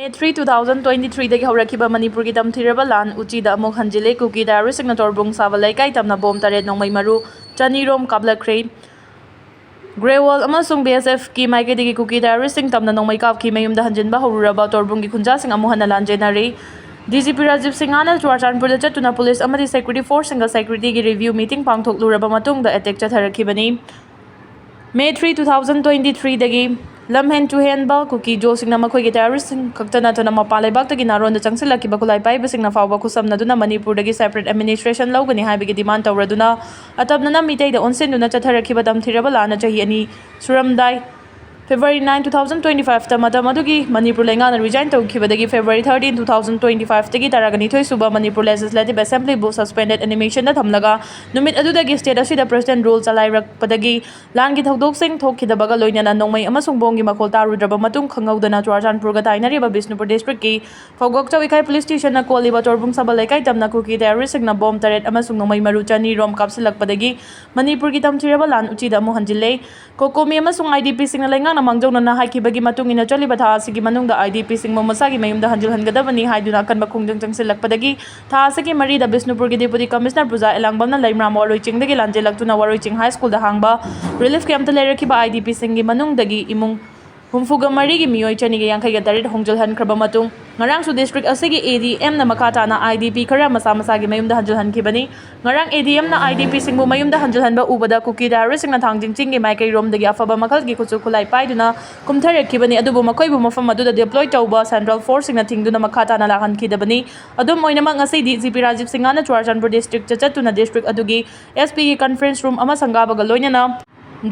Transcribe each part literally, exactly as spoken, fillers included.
May three, two thousand twenty-threeꯗꯒꯤ ꯍꯧꯔꯛꯈꯤꯕ ꯃꯅꯤꯄꯨꯔꯒꯤ ꯇꯝꯊꯤꯔꯕ ꯂꯥꯟ ꯎꯆꯤꯗ ꯑꯃꯨꯛ ꯍꯟꯖꯤꯜꯂꯦ꯫ ꯀꯨꯀꯤ ꯇꯦꯔꯣꯔꯤꯁꯠꯁꯤꯡꯅ ꯇꯣꯔꯕꯨꯡ ꯁꯥꯕ ꯂꯩꯀꯥꯏ ꯇꯝꯅ ꯕꯣꯝ ꯇꯔꯦꯠ ꯅꯣꯡꯃꯩ ꯃꯔꯨ ꯆꯅꯤꯔꯣꯝ ꯀꯥꯞꯂꯛꯈ꯭ꯔꯦ꯫ ꯒ꯭ꯔꯦꯋꯥꯜ ꯑꯃꯁꯨꯡ BSFꯀꯤ ꯃꯥꯏꯀꯩꯗꯒꯤ ꯀꯨꯀꯤ ꯇꯦꯔꯣꯔꯤꯁꯠꯁꯤꯡ ꯇꯝꯅ ꯅꯣꯡꯃꯩ ꯀꯥꯞꯈꯤ꯫ ꯃꯌꯨꯝꯗ ꯍꯟꯖꯤꯟꯕ ꯍꯧꯔꯨꯔꯕ ꯇꯣꯔꯕꯨꯡꯒꯤ ꯈꯨꯟꯖꯥꯁꯤꯡ ꯑꯃꯨꯛ ꯍꯟꯅ ꯂꯥꯟꯖꯦꯟꯅꯔꯤ꯫ DGP ꯔꯥꯖꯤꯕ ꯁꯤꯡꯍꯅ ꯆꯨꯔꯥꯆꯥꯟꯄꯨꯔꯗ ꯆꯠꯇꯨꯅ ꯄꯨꯂꯤꯁ ꯑꯃꯗꯤ ꯁꯦꯀ꯭ꯌꯨꯔꯤꯇꯤ ꯐꯣꯔꯁꯁꯤꯡꯒ ꯁꯦꯀ꯭ꯌꯨꯔꯤꯇꯤꯒꯤ ꯔꯤꯚ꯭ꯌꯨ ꯃꯤꯇꯤꯡ ꯄꯥꯡꯊꯣꯛꯂꯨꯔꯕ ꯃꯇꯨꯡꯗ ꯑꯦꯇꯦꯛ ꯆꯠꯊꯔꯛꯈꯤꯕꯅꯤ꯫ May three, two thousand twenty-threeꯗꯒꯤ ꯂꯝꯍꯦꯟ ꯇꯨꯍꯦꯟꯕ ꯀꯨꯀꯤ ꯖꯣꯁꯤꯡꯅ ꯃꯈꯣꯏꯒꯤ ꯇꯦꯔꯣꯔꯤꯁꯠꯁꯤꯡ ꯈꯛꯇ ꯅꯠꯇꯅ ꯃꯄꯥꯟ ꯂꯩꯕꯥꯛꯇꯒꯤ ꯅꯥꯔꯣꯟꯗ ꯆꯪꯁꯤꯜꯂꯛꯈꯤꯕ ꯈꯨꯠꯂꯥꯏ ꯄꯥꯏꯕꯁꯤꯡꯅ ꯐꯥꯎꯕ ꯈꯨꯠꯁꯝꯅꯗꯨꯅ ꯃꯅꯤꯄꯨꯔꯗꯒꯤ separate administration ꯂꯧꯒꯅꯤ ꯍꯥꯏꯕꯒꯤ demand ꯇꯧꯔꯗꯨꯅ ꯑꯇꯝꯅꯅ ꯃꯤꯇꯩꯗ ꯑꯣꯟꯁꯤꯟꯗꯨꯅ ꯆꯠꯊꯔꯛꯈꯤꯕ ꯇꯝꯊꯤꯔꯕ ꯂꯥꯟꯅ ꯆꯍꯤ ꯑꯅꯤ ꯁꯨꯔꯝꯗꯥꯏ February nine, two thousand twenty-fiveꯇ ꯃꯇꯝ ꯑꯗꯨꯒꯤ ꯃꯅꯤꯄꯨꯔ ꯂꯩꯉꯥꯛꯅ resign ꯇꯧꯈꯤꯕꯗꯒꯤ February thirteen, two thousand twenty-fiveꯇꯒꯤ ꯇꯔꯥꯒ ꯅꯤꯊꯣꯏ ꯁꯨꯕ ꯃꯅꯤꯄꯨꯔ Legislative Assemblyꯕꯨ suspended animationꯗ ꯊꯝꯂꯒ ꯅꯨꯃꯤꯠ ꯑꯗꯨꯗꯒꯤ state ꯑꯁꯤꯗ president rule ꯆꯂꯥꯏꯔꯛꯄꯗꯒꯤ ꯂꯥꯟꯒꯤ ꯊꯧꯗꯣꯛꯁꯤꯡ ꯊꯣꯛꯈꯤꯗꯕꯒ ꯂꯣꯏꯅꯅ ꯅꯣꯡꯃꯩ ꯑꯃꯁꯨꯡ ꯕꯣꯝꯒꯤ ꯃꯈꯣꯜ ꯇꯥꯔꯨꯗ꯭ꯔꯕ ꯃꯇꯨꯡ ꯈꯪꯍꯧꯗꯅ ꯆꯨꯔꯥꯆꯥꯟꯄꯨꯔꯒ ꯇꯥꯏꯅꯔꯤꯕ ꯕꯤꯁꯅꯨꯄꯨꯔ districtꯀꯤ ꯐꯧꯒꯣꯛꯆꯧ ꯏꯀꯥꯏ police stationꯅ ꯀꯣꯜꯂꯤꯕ ꯇꯣꯔꯕꯨꯡ ꯁꯥꯕ ꯂꯩꯀꯥꯏ ꯇꯝꯅ ꯀꯨꯀꯤ ꯇꯦꯔꯣꯔꯤꯁꯠꯁꯤꯡꯅ ꯕꯣꯝ ꯇꯔꯦꯠ ꯑꯃꯁꯨꯡ ꯅꯣꯡꯃꯩ ꯃꯔꯨ ꯆꯅꯤꯔꯣꯝ ꯀꯥꯞꯁꯤꯜꯂꯛꯄꯗꯒꯤ ꯃꯅꯤꯄꯨꯔꯒꯤ ꯇꯝꯊꯤꯔꯕ ꯂꯥꯟ ꯎꯆꯤꯗ ꯑꯃꯨꯛ ꯍꯟꯖꯤꯜꯂꯦ꯫ ꯀꯣꯀꯣꯃꯤ ꯑꯃꯁꯨꯡ IDPꯁꯤꯡꯅ ꯂꯩꯉꯥꯛꯅ ꯃꯥꯡꯖꯧꯅꯅ ꯍꯥꯏꯈꯤꯕꯒꯤ ꯃꯇꯨꯡ ꯏꯟꯅ ꯆꯠꯂꯤꯕ ꯊꯥ ꯑꯁꯤꯒꯤ ꯃꯅꯨꯡꯗ IDPꯁꯤꯡꯕꯨ ꯃꯁꯥꯒꯤ ꯃꯌꯨꯝꯗ ꯍꯟꯖꯤꯜꯍꯟꯒꯗꯕꯅꯤ ꯍꯥꯏꯗꯨꯅ ꯑꯀꯟꯕ ꯈꯣꯡꯖꯪ ꯆꯪꯁꯤꯜꯂꯛꯄꯗꯒꯤ ꯊꯥ ꯑꯁꯤꯒꯤ ꯃꯔꯤꯗ ꯕꯤꯁꯅꯨꯄꯨꯔꯒꯤ Deputy Commissioner ꯄꯨꯖꯥ ꯑꯦꯂꯥꯡꯕꯝꯅ ꯂꯩꯃꯔꯥꯝ ꯋꯥꯔꯣꯏ ꯆꯤꯡꯗꯒꯤ ꯂꯥꯟꯖꯦꯜꯂꯛꯇꯨꯅ ꯋꯥꯔꯣꯏ ꯆꯤꯡ High Schoolꯗ ꯍꯥꯡꯕ relief campꯇ ꯂꯩꯔꯛꯈꯤꯕ IDPꯁꯤꯡꯒꯤ ꯃꯅꯨꯡꯗꯒꯤ ꯏꯃꯨꯡ ꯍꯨꯝꯐꯨꯒ ꯃꯔꯤꯒꯤ ꯃꯤꯑꯣꯏ ꯆꯅꯤꯒ ꯌꯥꯡꯈꯩꯒ ꯇꯔꯦꯠ ꯍꯣꯡꯖꯤꯜꯍꯟꯈ꯭ꯔꯕ ꯃꯇꯨꯡ ꯉꯔꯥꯡꯁꯨ district ꯑꯁꯤꯒꯤ ADMꯅ ꯃꯈꯥ ꯇꯥꯅ IDP ꯈꯔ ꯃꯁꯥ ꯃꯁꯥꯒꯤ ꯃꯌꯨꯝꯗ ꯍꯟꯖꯤꯜꯍꯟꯈꯤꯕꯅꯤ꯫ ꯉꯔꯥꯡ ADMꯅ IDPꯁꯤꯡꯕꯨ ꯃꯌꯨꯝꯗ ꯍꯟꯖꯤꯜꯍꯟꯕ ꯎꯕꯗ ꯀꯨꯀꯤ ꯇꯦꯔꯣꯔꯤꯁꯠꯁꯤꯡꯅ ꯊꯥꯡꯖꯤꯡ ꯆꯤꯡꯒꯤ ꯃꯥꯏꯀꯩꯔꯣꯝꯗꯒꯤ ꯑꯐꯕ ꯃꯈꯜꯒꯤ ꯈꯨꯠꯁꯨ ꯈꯨꯠꯂꯥꯏ ꯄꯥꯏꯗꯨꯅ ꯀꯨꯝꯊꯔꯛꯈꯤꯕꯅꯤ, ꯑꯗꯨꯕꯨ ꯃꯈꯣꯏꯕꯨ ꯃꯐꯝ ꯑꯗꯨꯗ deploy ꯇꯧꯕ central forceꯁꯤꯡꯅ ꯊꯤꯡꯗꯨꯅ ꯃꯈꯥ ꯇꯥꯅ ꯂꯥꯛꯍꯟꯈꯤꯗꯕꯅꯤ꯫ ꯑꯗꯨꯝ ꯑꯣꯏꯅꯃꯛ, ꯉꯁꯤꯗꯤ GP ꯔꯥꯖꯤꯕ ꯁꯤꯡꯍꯅ ꯆꯨꯔꯥꯆꯥꯟꯄꯨꯔ districtꯇ ꯆꯠꯇꯨꯅ district ꯑꯗꯨꯒꯤ SPꯒꯤ conference room ꯑꯃ ꯁꯪꯒꯥꯕꯒ ꯂꯣꯏꯅꯅ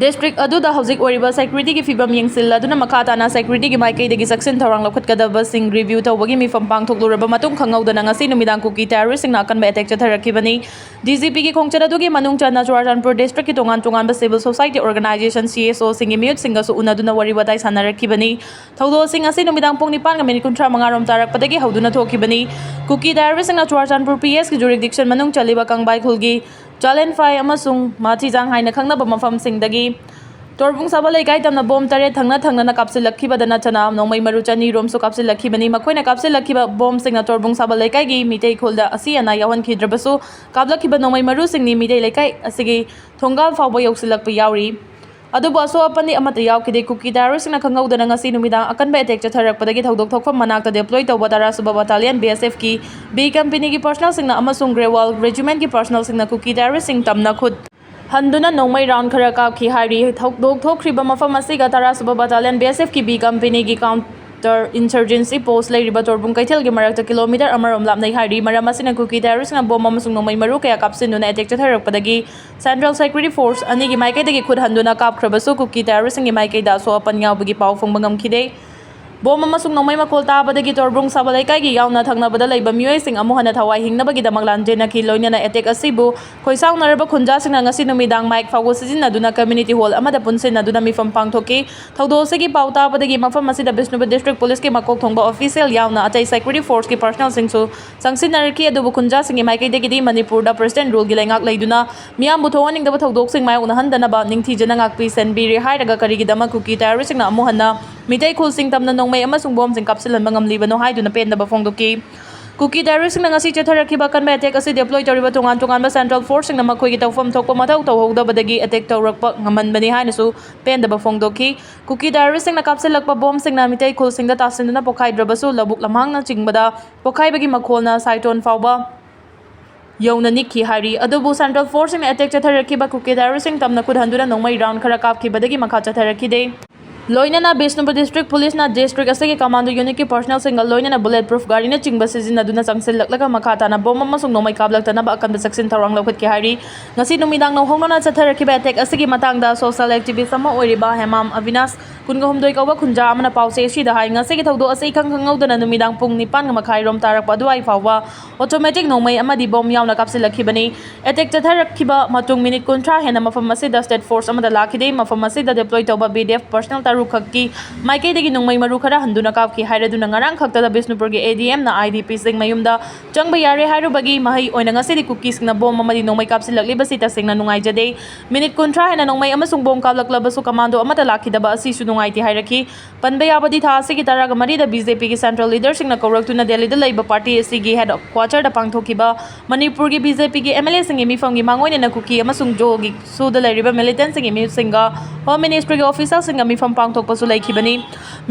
district ꯑꯗꯨꯗ ꯍꯧꯖꯤꯛ ꯑꯣꯏꯔꯤꯕ securityꯒꯤ ꯐꯤꯕꯝ ꯌꯦꯡꯁꯤꯜꯂꯗꯨꯅ ꯃꯈꯥ ꯇꯥꯅ securityꯒꯤ ꯃꯥꯏꯀꯩꯗꯒꯤ ꯆꯦꯛꯁꯤꯟ ꯊꯧꯔꯥꯡ ꯂꯧꯈꯠꯀꯗꯕꯁꯤꯡ review ꯇꯧꯕꯒꯤ ꯃꯤꯐꯝ ꯄꯥꯡꯊꯣꯛꯂꯨꯔꯕ ꯃꯇꯨꯡ ꯈꯪꯍꯧꯗꯅ ꯉꯁꯤ ꯅꯨꯃꯤꯗꯥꯡ ꯀꯨꯀꯤ ꯇꯦꯔꯣꯔꯤꯁꯠꯁꯤꯡꯅ ꯑꯀꯟꯕ attack ꯆꯠꯊꯔꯛꯈꯤꯕꯅꯤ꯫ DGPꯒꯤ ꯈꯣꯡꯆꯠ ꯑꯗꯨꯒꯤ ꯃꯅꯨꯡ ꯆꯟꯅ ꯆꯨꯔꯥꯆꯥꯟꯄꯨꯔ districtꯀꯤ ꯇꯣꯉꯥꯟ ꯇꯣꯉꯥꯟꯕ civil society organization, CSOꯁꯤꯡꯒꯤ ꯃꯤꯍꯨꯠꯁꯤꯡꯒꯁꯨ ꯎꯅꯗꯨꯅ ꯋꯥꯔꯤ ꯋꯥꯇꯥꯏ ꯁꯥꯟꯅꯔꯛꯈꯤꯕꯅꯤ꯫ ꯊꯧꯗꯣꯛꯁꯤꯡ ꯑꯁꯤ ꯅꯨꯃꯤꯗꯥꯡ ꯄꯨꯡ ꯅꯤꯄꯥꯟꯒ minute ꯀꯨꯟꯊ꯭ꯔꯥ ꯃꯉꯥ ꯔꯣꯝ ꯇꯥꯔꯛꯄꯗꯒꯤ ꯍꯧꯗꯨꯅ ꯊꯣꯛꯈꯤꯕꯅꯤ꯫ ꯀꯨꯀꯤ ꯇꯦꯔꯣꯔꯤꯁꯠꯁꯤꯡꯅ ꯆꯨꯔꯥꯆꯥꯟꯄꯨꯔ PSꯀꯤ jurisdiction ꯃꯅꯨꯡ ꯆꯜꯂꯤꯕ ꯀꯪꯕꯥꯏ ꯈꯨꯜꯒꯤ ꯆꯥꯂꯦꯟꯐꯥꯏ ꯑꯃꯁꯨꯡ ꯃꯥꯊꯤꯖꯥꯡ ꯍꯥꯏꯅ ꯈꯪꯅꯕ ꯃꯐꯝꯁꯤꯡꯗꯒꯤ ꯇꯣꯔꯕꯨꯡ ꯁꯥꯕ ꯂꯩꯀꯥꯏ ꯇꯝꯅ ꯕꯣꯝ ꯇꯔꯦꯠ ꯊꯪꯅ ꯊꯪꯅꯅ ꯀꯥꯞꯁꯤꯜꯂꯛꯈꯤꯕꯗ ꯅꯠꯇꯅ ꯅꯣꯡꯃꯩ ꯃꯔꯨ ꯆꯅꯤ ꯔꯣꯝꯁꯨ ꯀꯥꯞꯁꯤꯜꯂꯛꯈꯤꯕꯅꯤ꯫ ꯃꯈꯣꯏꯅ ꯀꯥꯞꯁꯤꯜꯂꯛꯈꯤꯕ ꯕꯣꯝꯁꯤꯡꯅ ꯇꯣꯔꯕꯨꯡ ꯁꯥꯕ ꯂꯩꯀꯥꯏꯒꯤ ꯃꯤꯇꯩ ꯈꯨꯜꯗ ꯑꯁꯤ ꯑꯅꯥ ꯌꯥꯎꯍꯟꯈꯤꯗ꯭ꯔꯕꯁꯨ, ꯀꯥꯞꯂꯛꯈꯤꯕ ꯅꯣꯡꯃꯩ ꯃꯔꯨꯁꯤꯡꯅꯤ ꯃꯤꯇꯩ ꯂꯩꯀꯥꯏ ꯑꯁꯤꯒꯤ ꯊꯣꯡꯒꯥꯜ ꯐꯥꯎꯕ ꯌꯧꯁꯤꯜꯂꯛꯄ ꯌꯥꯎꯔꯤ꯫ ꯑꯗꯨꯕꯨ ꯑꯁꯣꯛ ꯑꯄꯟꯗꯤ ꯑꯃꯠꯇ ꯌꯥꯎꯈꯤꯗꯦ꯫ ꯀꯨꯀꯤ ꯇꯦꯔꯣꯔꯤꯁꯁꯤꯡꯅ ꯈꯪꯍꯧꯗꯅ ꯉꯁꯤ ꯅꯨꯃꯤꯗꯥꯡ ꯑꯀꯟꯕ ꯑꯦꯇꯦꯛ ꯆꯠꯊꯔꯛꯄꯗꯒꯤ ꯊꯧꯗꯣꯛ ꯊꯣꯛꯐꯝ ꯃꯅꯥꯛꯇ ꯗꯦꯄ꯭ꯂꯣꯏ ꯇꯧꯕ ꯇꯔꯥꯁꯨꯕ ꯕꯠꯇꯥꯂꯤꯌꯟ ꯕꯤ ꯑꯦꯁ ꯑꯦꯐꯀꯤ ꯕꯤ ꯀꯝꯄꯦꯅꯤꯒꯤ ꯄꯔꯁꯅꯦꯜꯁꯤꯡꯅ ꯑꯃꯁꯨꯡ ꯒ꯭ꯔꯦꯋꯥꯜ ꯔꯦꯖꯤꯃꯦꯟꯠꯀꯤ ꯄꯔꯁꯅꯦꯜꯁꯤꯡꯅ ꯀꯨꯀꯤ ꯇꯦꯔꯣꯔꯤꯁꯁꯤꯡ ꯇꯝꯅ ꯈꯨꯠ ꯍꯟꯗꯨꯅ ꯅꯣꯡꯃꯩ ꯔꯥꯎꯟ ꯈꯔ ꯀꯥꯞꯈꯤ ꯍꯥꯏꯔꯤ꯫ ꯊꯧꯗꯣꯛ ꯊꯣꯛꯈ꯭ꯔꯤꯕ ꯃꯐꯝ ꯑꯁꯤꯒ ꯇꯔꯥꯁꯨꯕ ꯕꯠꯇꯥꯂꯤꯌꯟ ꯕꯤ ꯑꯦꯁ ꯑꯦꯐꯀꯤ ꯕꯤ ꯀꯝꯄꯦꯅꯤꯒꯤ ꯀꯥꯎꯟꯇꯔ ꯏꯟꯁꯔꯖꯦꯟꯁꯤ ꯄꯣꯁ ꯂꯩꯔꯤꯕ ꯇꯣꯔꯕꯨꯡ ꯀꯩꯊꯦꯜꯒꯤ ꯃꯔꯛꯇ ꯀꯤꯂꯣꯃꯤꯇꯔ ꯑꯃꯔꯣꯝ ꯂꯥꯞꯅꯩ ꯍꯥꯏꯔꯤ꯫ ꯃꯔꯝ ꯑꯁꯤꯅ ꯀꯨꯀꯤ ꯇꯦꯔꯣꯔꯤꯁꯅ ꯕꯣꯝ ꯑꯃꯁꯨꯡ ꯅꯣꯡꯃꯩ ꯃꯔꯨ ꯀꯌꯥ ꯀꯥꯞꯁꯤꯟꯗꯨꯅ ꯑꯦꯇꯦꯛ ꯆꯠꯊꯔꯛꯄꯗꯒꯤ ꯁꯦꯟꯇ꯭ꯔꯦꯜ ꯁꯦꯀ꯭ꯌꯨꯔꯤꯇꯤ ꯐꯣꯔꯁ ꯑꯅꯤꯒꯤ ꯃꯥꯏꯀꯩꯗꯒꯤ ꯈꯨꯠ ꯍꯟꯗꯨꯅ ꯀꯥꯞꯈ꯭ꯔꯕꯁꯨ ꯀꯨꯀꯤ ꯇꯦꯔꯣꯔꯤꯁꯁꯤꯡꯒꯤ ꯃꯥꯏꯀꯩꯗ ꯑꯁꯣꯛ ꯑꯄꯟ ꯌꯥꯎꯕꯒꯤ ꯄꯥꯎ ꯐꯪꯕ ꯉꯝꯈꯤꯗꯦ꯫ ꯕꯣꯝ ꯑꯃꯁꯨꯡ ꯅꯣꯡꯃꯩ ꯃꯈꯣꯜ ꯇꯥꯕꯗꯒꯤ ꯇꯣꯔꯕꯨꯡ ꯁꯥꯕ ꯂꯩꯀꯥꯏꯒꯤ ꯌꯥꯎꯅ ꯊꯪꯅꯕꯗ ꯂꯩꯕ ꯃꯤꯑꯣꯏꯁꯤꯡ ꯑꯃꯨꯛ ꯍꯟꯅ ꯊꯋꯥꯏ ꯍꯤꯡꯅꯕꯒꯤꯗꯃꯛ ꯂꯥꯟꯖꯦꯟꯅꯈꯤ꯫ ꯂꯣꯏꯅꯅ ꯑꯦꯇꯦꯛ ꯑꯁꯤꯕꯨ ꯈꯣꯏꯁꯥꯎꯅꯔꯕ ꯈꯨꯟꯖꯥꯁꯤꯡꯅ ꯉꯁꯤ ꯅꯨꯃꯤꯗꯥꯡ ꯃꯥꯏꯛ ꯐꯥꯎꯕ ꯁꯤꯖꯤꯟꯅꯗꯨꯅ ꯀꯝꯃ꯭ꯌꯨꯅꯤꯇꯤ ꯍꯣꯜ ꯑꯃꯗ ꯄꯨꯟꯁꯤꯟꯅꯗꯨꯅ ꯃꯤꯐꯝ ꯄꯥꯡꯊꯣꯛꯈꯤ꯫ ꯊꯧꯗꯣꯛ ꯑꯁꯤꯒꯤ ꯄꯥꯎ ꯇꯥꯕꯗꯒꯤ ꯃꯐꯝ ꯑꯁꯤꯗ ꯕꯤꯁꯅꯨꯄꯨꯔ ꯗꯤꯁꯇ꯭ꯔꯤꯛ ꯄꯨꯂꯤꯁꯀꯤ ꯃꯀꯣꯛ ꯊꯣꯡꯕ ꯑꯣꯐꯤꯁꯤꯌꯦꯜ ꯌꯥꯎꯅ ꯑꯇꯩ ꯁꯦꯀ꯭ꯌꯨꯔꯤꯇꯤ ꯐꯣꯔꯁꯀꯤ ꯄꯔꯁꯅꯦꯜꯁꯤꯡꯁꯨ ꯆꯪꯁꯤꯟꯅꯔꯛꯈꯤ꯫ ꯑꯗꯨꯕꯨ ꯈꯨꯟꯖꯥꯁꯤꯡꯒꯤ ꯃꯥꯏꯀꯩꯗꯒꯤꯗꯤ ꯃꯅꯤꯄꯨꯔꯗ ꯄ꯭ꯔꯦꯁꯤꯗꯦꯟꯠ ꯔꯨꯜꯒꯤ ꯂꯩꯉꯥꯛ ꯂꯩꯗꯨꯅ ꯃꯤꯌꯥꯝꯕꯨ ꯊꯣꯛꯍꯟꯅꯤꯡꯗꯕ ꯊꯧꯗꯣꯛꯁꯤꯡ ꯃꯥꯌꯣꯛꯅꯍꯟꯗꯅꯕ ꯅꯤꯡꯊꯤꯖꯅ ꯉꯥꯛꯄꯤ ꯁꯦꯟꯕꯤꯔꯦ ꯍꯥꯏꯔꯒ ꯀꯔꯤꯒꯤꯗꯃꯛ ꯀꯨꯀꯤ ꯇꯦꯔꯣꯔꯤꯁꯁꯤꯡꯅ ꯑꯃꯨꯛ ꯍꯟꯅ ꯃꯤꯇꯩ ꯈꯨꯜꯁꯤꯡ ꯇꯝꯅ ꯅꯣꯡꯃꯩ ꯑꯃꯁꯨꯡ ꯕꯣꯝꯁꯤꯡ ꯀꯥꯞꯁꯤꯜꯍꯟꯕ ꯉꯝꯂꯤꯕꯅꯣ ꯍꯥꯏꯗꯨꯅ ꯄꯦꯟꯗꯕ ꯐꯣꯡꯗꯣꯛꯈꯤ꯫ ꯀꯨꯀꯤ ꯇꯦꯔꯣꯔꯤꯁꯁꯤꯡꯅ ꯉꯁꯤ ꯆꯠꯊꯔꯛꯈꯤꯕ ꯑꯀꯟꯕ ꯑꯦꯇꯦꯛ ꯑꯁꯤ ꯗꯦꯄ꯭ꯂꯣꯏ ꯇꯧꯔꯤꯕ ꯇꯣꯉꯥꯟ ꯇꯣꯉꯥꯟꯕ ꯁꯦꯟꯇ꯭ꯔꯦꯜ ꯐꯣꯔꯁꯁꯤꯡꯅ ꯃꯈꯣꯏꯒꯤ ꯇꯧꯐꯝ ꯊꯣꯛꯄ ꯃꯊꯧ ꯇꯧꯍꯧꯗꯕꯗꯒꯤ ꯑꯦꯇꯦꯛ ꯇꯧꯔꯛꯄ ꯉꯝꯍꯟꯕꯅꯤ ꯍꯥꯏꯅꯁꯨ ꯄꯦꯟꯗꯕ ꯐꯣꯡꯗꯣꯛꯈꯤ꯫ ꯀꯨꯀꯤ ꯇꯦꯔꯣꯔꯤꯁꯁꯤꯡꯅ ꯀꯥꯞꯁꯤꯜꯂꯛꯄ ꯕꯣꯝꯁꯤꯡꯅ ꯃꯤꯇꯩ ꯈꯨꯜꯁꯤꯡꯗ ꯇꯥꯁꯤꯟꯗꯨꯅ ꯄꯣꯈꯥꯏꯗ꯭ꯔꯕꯁꯨ ꯂꯧꯕꯨꯛ ꯂꯝꯍꯥꯡꯅꯆꯤꯡꯕꯗ ꯄꯣꯈꯥꯏꯕꯒꯤ ꯃꯈꯣꯜꯅ ꯁꯥꯏꯇꯣꯟ ꯐꯥꯎꯕ ꯌꯧꯅ ꯅꯤꯛꯈꯤ ꯍꯥꯏꯔꯤ꯫ ꯑꯗꯨꯕꯨ ꯁꯦꯟꯇ꯭ꯔꯦꯜ ꯐꯣꯔꯁꯁꯤꯡꯅ ꯑꯦꯇꯦꯛ ꯆꯠꯊꯔꯛꯈꯤꯕ ꯀꯨꯀꯤ ꯇꯦꯔꯣꯔꯤꯁꯁꯤꯡ ꯇꯝꯅ ꯈꯨꯠ ꯍꯟꯗꯨꯅ ꯅꯣꯡꯃꯩ ꯔꯥꯎꯟ ꯈꯔ ꯀꯥꯞꯈꯤꯕꯗꯒꯤ ꯃꯈꯥ ꯆꯠꯊꯔꯛꯈꯤꯗꯦ꯫ ꯂꯣꯏꯅꯅ ꯕꯤꯁꯅꯨꯄꯨꯔ ꯗꯤꯁꯇ꯭ꯔꯤꯛ ꯄꯨꯂꯤꯁꯅ ꯗꯤꯁꯇ꯭ꯔꯤꯛ ꯑꯁꯤꯒꯤ ꯀꯃꯥꯟꯗꯣ ꯌꯨꯅꯤꯠꯀꯤ ꯄꯔꯁꯅꯦꯜꯁꯤꯡꯒ ꯂꯣꯏꯅꯅ ꯕꯨꯂꯦꯠ ꯄ꯭ꯔꯨꯐ ꯒꯥꯔꯤꯅꯆꯤꯡꯕ ꯁꯤꯖꯤꯟꯅꯗꯨꯅ ꯆꯪꯁꯤꯜꯂꯛꯂꯒ ꯃꯈꯥ ꯇꯥꯅ ꯕꯣꯝ ꯑꯃꯁꯨꯡ ꯅꯣꯡꯃꯩ ꯀꯥꯞꯂꯛꯇꯅꯕ ꯑꯀꯟꯕ ꯆꯦꯛꯁꯤꯟ ꯊꯧꯔꯥꯡ ꯂꯧꯈꯠꯈꯤ ꯍꯥꯏꯔꯤ꯫ ꯉꯁꯤ ꯅꯨꯃꯤꯗꯥꯡ ꯅꯧꯍꯧꯅꯅ ꯆꯠꯊꯔꯛꯈꯤꯕ ꯑꯦꯇꯦꯛ ꯑꯁꯤꯒꯤ ꯃꯇꯥꯡꯗ ꯁꯣꯁꯤꯌꯦꯜ ꯑꯦꯛꯇꯤꯚꯤꯁ ꯑꯃ ꯑꯣꯏꯔꯤꯕ ꯍꯦꯃꯥꯝ ꯑꯕꯤꯅꯥꯁ ꯀꯨꯟꯒ ꯍꯨꯝꯗꯣꯏ ꯀꯧꯕ ꯈꯨꯟꯖꯥ ꯑꯃꯅ ꯄꯥꯎꯆꯦ ꯑꯁꯤꯗ ꯍꯥꯏ, ꯉꯁꯤꯒꯤ ꯊꯧꯗꯣꯛ ꯑꯁꯤ ꯏꯈꯪ ꯈꯪꯍꯧꯗꯅ ꯅꯨꯃꯤꯗꯥꯡ ꯄꯨꯡ ꯅꯤꯄꯥꯟꯒ ꯃꯈꯥꯏ ꯔꯣꯝ ꯇꯥꯔꯛꯄ ꯑꯗꯨꯋꯥꯏ ꯐꯥꯎꯕ automatic ꯅꯣꯡꯃꯩ ꯑꯃꯗꯤ ꯕꯣꯝ ꯌꯥꯎꯅ ꯀꯥꯞꯁꯤꯜꯂꯛꯈꯤꯕꯅꯤ꯫ Attack ꯆꯠꯊꯔꯛꯈꯤꯕ ꯃꯇꯨꯡ ꯃꯤꯅꯤꯠ ꯀꯨꯟꯊ꯭ꯔꯥ ꯍꯦꯟꯅ ꯃꯐꯝ ꯑꯁꯤꯗ state force ꯑꯃꯠꯇ ꯂꯥꯛꯈꯤꯗꯦ꯫ ꯃꯐꯝ ꯑꯁꯤꯗ deploy ꯇꯧꯕ B D F personnel ꯇꯔꯨꯛ ꯈꯛꯀꯤ ꯃꯥꯏꯀꯩꯗꯒꯤ ꯅꯣꯡꯃꯩ ꯃꯔꯨ ꯈꯔ ꯍꯟꯗꯨꯅ ꯀꯥꯞꯈꯤ ꯍꯥꯏꯔꯗꯨꯅ ꯉꯔꯥꯡ ꯈꯛꯇꯗ ꯕꯤꯁꯅꯨꯄꯨꯔꯒꯤ A D M ꯅ I D P ꯁꯤꯡ ꯃꯌꯨꯝꯗ ꯆꯪꯕ ꯌꯥꯔꯦ ꯍꯥꯏꯔꯨꯕꯒꯤ ꯃꯍꯩ ꯑꯣꯏꯅ ꯉꯁꯤꯗꯤ ꯀꯨꯀꯤꯁꯤꯡꯅ ꯕꯣꯝ ꯑꯃꯗꯤ ꯅꯣꯡꯃꯩ ꯀꯥꯞꯁꯤꯜꯂꯛꯂꯤꯕꯁꯤ ꯇꯁꯦꯡꯅ ꯅꯨꯡꯉꯥꯏꯖꯗꯦ꯫ ꯃꯤꯅꯤꯠ ꯀꯨꯟꯊ꯭ꯔꯥ ꯍꯦꯟꯅ ꯅꯣꯡꯃꯩ ꯑꯃꯁꯨꯡ ꯕꯣꯝ ꯀꯥꯞꯂꯛꯂꯕꯁꯨ commando ꯑꯃꯠꯇ ꯂꯥꯛꯈꯤꯗꯕ ꯑꯁꯤꯁꯨ ꯅꯨꯡꯉꯥꯏꯇꯦ ꯍꯥꯏꯔꯛꯈꯤ꯫ ꯄꯟꯕ ꯌꯥꯕꯗꯤ ꯊꯥ ꯑꯁꯤꯒꯤ ꯇꯔꯥꯒ ꯃꯔꯤꯗ B J P ꯒꯤ central leader ꯁꯤꯡꯅ ꯀꯧꯔꯛꯇꯨꯅ ꯗꯦꯜꯂꯤꯗ ꯂꯩꯕ party ꯑꯁꯤꯒꯤ headquarter ꯗ ꯄꯥꯡꯊꯣꯛꯈꯤꯕ ꯃꯅꯤꯄꯨꯔꯒꯤ B J P ꯒꯤ M L A ꯁꯤꯡꯒꯤ ꯃꯤꯐꯝꯒꯤ ꯃꯥꯡꯑꯣꯏꯅꯅ ꯀꯨꯀꯤ ꯑꯃꯁꯨꯡ ꯖꯣꯒꯤ ꯁꯨꯗ ꯂꯩꯔꯤꯕ militant ꯁꯤꯡꯒꯤ ꯃꯤꯍꯨꯠꯁꯤꯡꯒ Home Ministry ꯒꯤ official ꯁꯤꯡꯒ ꯃꯤꯐꯝ ꯄꯥꯡꯊꯣꯛꯄꯁꯨ ꯂꯩꯈꯤꯕꯅꯤ꯫